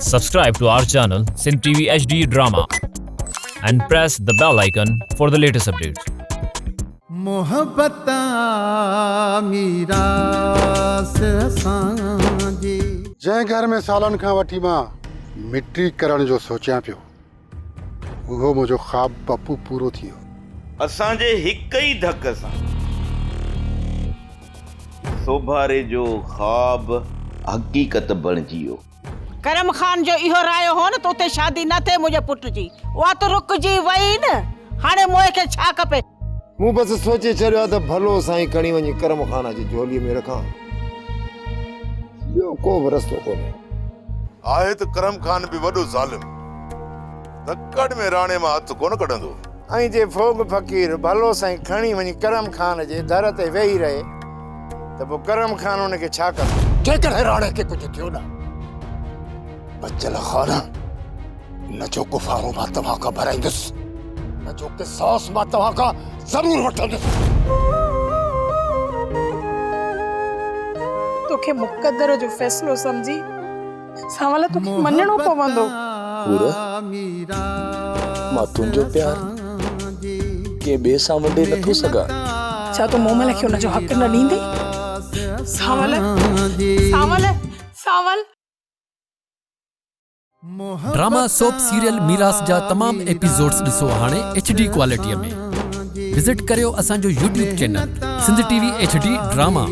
Subscribe to our channel Sindh TV HD Drama and press the bell icon for the latest updates. محبت آ ميراث اسان جي. جنهن گهر ۾ سالن کان وٺي مان مٽي ڪرڻ جو سوچيان پيو، اهو منهنجو خواب پپو پورو ٿي ويو. اسان جي هڪ ئي ڌڪ سان. سوڀاري جو خواب حقيقت بڻجي ويو. ڪرم خان جو اهو رايو هو نه ته اتي شادي نه ٿئي منهنجي پٽ جي، اها ته رڪجي وئي نه، هاڻي موهي کي ڇا کپي؟ مون بس سوچي ڇڏيو آهي ته ڀلو سائين کڻي وڃي ڪرم خان جي جهوليء ۾ رکان، ٻيو ڪو به رستو ڪونهي. آهي ته ڪرم خان به وڏو ظالم، تڪڙ ۾ راڻي مان هٿ ڪونه ڪڍندو. ۽ جي ڦوڳ فقير ڀلو سائين کڻي وڃي ڪرم خان جي در تي ويهي رهي ته پوء ڪرم خان ان کي ڇا ڪندو؟ جيڪڏهن راڻي کي ڪجهه ٿيو نه بچل خان، ان جو ڪفارو مان توهان کان ڀرائيندس، ان جو قصاص مان توهان کان ضرور وٺندس. توکي مقدر جو فيصلو سمجهي سانول توکي مڃڻو پوندو. حور، مان تنهنجو پيار ڪنهن ٻئي سان ونڊي نٿو سگهان. ڇا تون مومل کي ان جو حق نه ڏيندين؟ سانول، سانول، سانول. ڊراما سوپ سيريل ميراث جا تمام ايپيسوڊز ڏسو هاڻي ايڇ ڊي ڪوالٽي ۾ وزٽ ڪريو اسان جو YouTube channel Sindh T V H D drama.